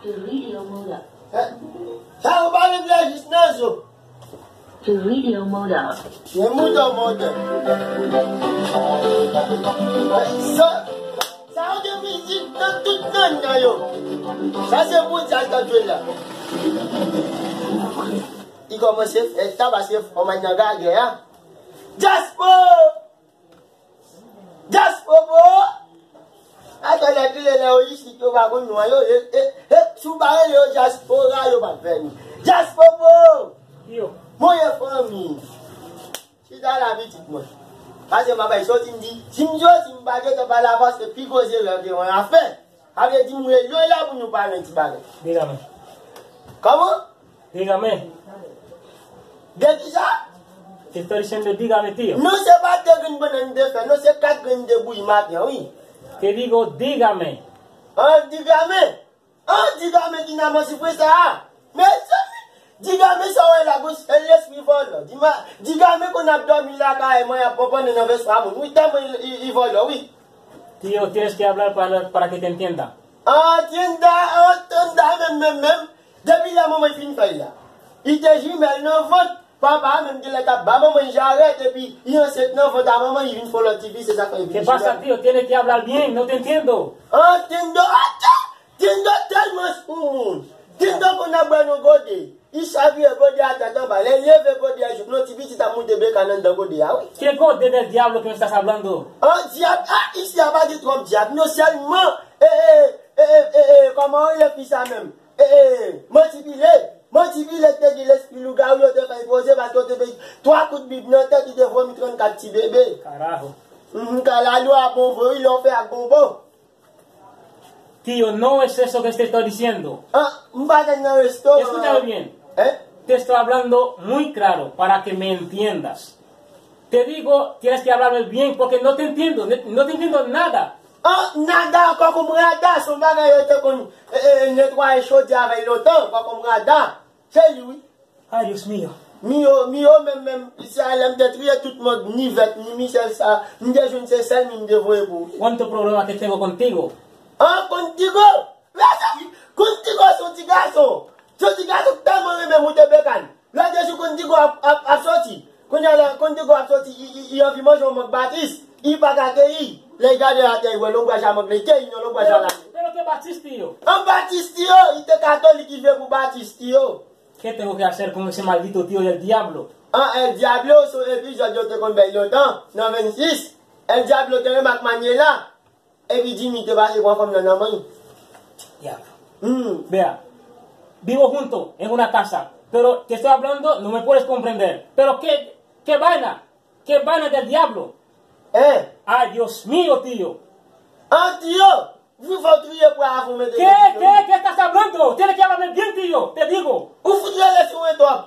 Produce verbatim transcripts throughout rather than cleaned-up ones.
The radio mode up. Sa yo pa regle jis nan zo. The radio mode up. Men mouton monte. Sa, sa yo gen mizik nan tout gang nan yo. Sa se mondyal k ap jwe la. Li kòmanse fè sa paske fòm nan gagè a. Jaspo! Jaspopo! Atò lè pile lè yo isit yo pa konn nou an yo. E, e, e, si w pa rele yo Jaspora yo p ap fè nou. Jaspopo! Yo. Mwen ye fanmi. Chita la pitit mwen. Pase m ap bay soti m di, si m soti m pa gentan pale avans se pi gwo zerè ke mwen a fè. Sa vle di m rele w la pou nou pale yon ti bagay. Degamen. Kòman? Degamen. De kisa? Te fè l chen de digamen ti yo. Non, se pa de grenn bannann de fè, non, se kat grenn de bouyi maten, wi. Te digo digamen. An digamen? An digamen ki nan mwen sipre sa a. Mezanmi, digamen sa w wè la, gon sèl lespri vòlò. Dima-, digamen konn ap dòmi lakay mwen, ap panpannen nan vès pa moun. Wi, tèlman li, li, li vòlò, wi. Tío, tienes que hablar para, para que te entienda. Entienda, entienda, menm, menm, menm. Depi lè manman l fin fè l la. Li te jimèl nan vant. Papa a menm genlè t ap ba manman l jarèt, epi li ansent nan vant a manman l, li vin fè yon lòt tifi, se sa k fè li vin jimèl. ¿Qué pasa, tío? Tiene que hablar bien, no te entiendo. Entiendo, entiendo, tèlman soumoun. Entiendo konn ap bwè nan gode. Li chavire gode a tèt anba. Lè l leve gode a, jouk lòt ti pitit ap moute bekàn anndan gode a, wi. ¿Qué gode del diablo que me estás hablando? An dyab, ah, isi a pa gen twòp dyab, non, sèlman, e, e, e, e, e, e, kòman w rele fi sa menm? E, e, manti pile, manti pile te gen lespri lougawou yo te fè l poze paske yo te bay twa kout bib nan tèt, li te vomi trannkat ti bebe. Carajo. Mhm, kalalou a bon vre, wi, lè w fè ak bonbon. Tío, no es eso que te estoy diciendo. Ah, m pa t nan restoran. Escúchame bien. Eh? Te estoy hablando muy claro para que me entiendas. Te digo, tienes que hablarme bien porque no te entiendo, no, no te entiendo nada. Ah, nada, kòkòm rada, se yon bagay yo te konn, eh, eh, netwaye chodyè avè l lontan, kòkòm rada. Se li, wi. Ay, Dios mío. Miyo, miyo, menm, menm, se a lè m te triye tout mòd, ni vèt, ni Michel sa, m te jwenn se sèl mi m te voye pou ou. ¿Cuánto problema que tengo contigo? Ah, contigo? Mezanmi, contigo se yon ti gason. Se yon ti gason k tèlman renmen moute bekàn. Lòt jou contigo ap, ap, ap soti. Kounye a la, contigo ap soti, i, i, i anvi manje yon mank batis. I pa ka keyi. Lè i gade atè, i wè lonbraj a mank la, i keyi nan lonbraj a la. Pero, pero qué batis, tío? An batis, tío, i te katolik, i vle pou batis, tío. ¿Qué tengo que hacer con ese maldito tío del diablo? Ah, El Diablo, se yon epizòd yo te konn bay lontan, nan vennsis. El Diablo te renmen ak Manuela. Epi Jimmy te pase pran fanm nan nan men. Diablo. Hmm. Vea, vivo junto en una casa, pero te estoy hablando, no me puedes comprender. Pero qué, qué vaina, qué vaina del diablo. Eh. Ay, Dios mío, tío. Ah, tío, ou fò triye pou avou mete. ¿Qué, qué, qué estás hablando? Tienes que hablarme bien, tío, te digo. Ou fout rele sou mwen twòp.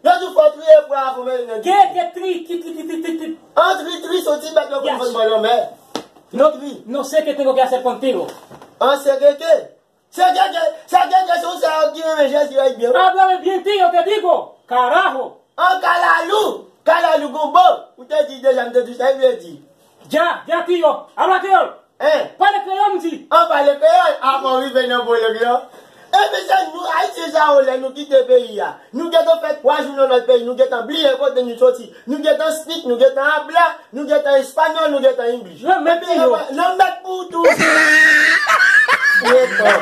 Yo di fò triye pou avou mete nan. ¿Qué, qué tri, ki, ki, ki, ki, ki, ki? An tri, tri, se yon ti bèt yo konn vann bò lanmè. No, no sé qué tengo que hacer contigo. An se keke. Se keke, se keke, se yon sa yo ki renmen Jezi yo byen. Háblame bien, tío, te digo. Carajo. An kalalou, kalalou gonbo. Ou te di deja, m te di sa, li vle di. Ya, ya, tío. Habla criol. Hein? Pale kreyòl, m di. An pale kreyòl, avan w rive nan pwoblèm yo. E mezanmi, nou Ayisyen sa yo, lè nou kite peyi a, nou gentan fè twa jou nan lòt peyi, nou gentan bliye kote nou soti. Nou gentan speak, nou gentan habla, nou gentan espanyòl, nou gentan English. Yo, men peyi yo. Nan mèt pou tou. Ou e fò.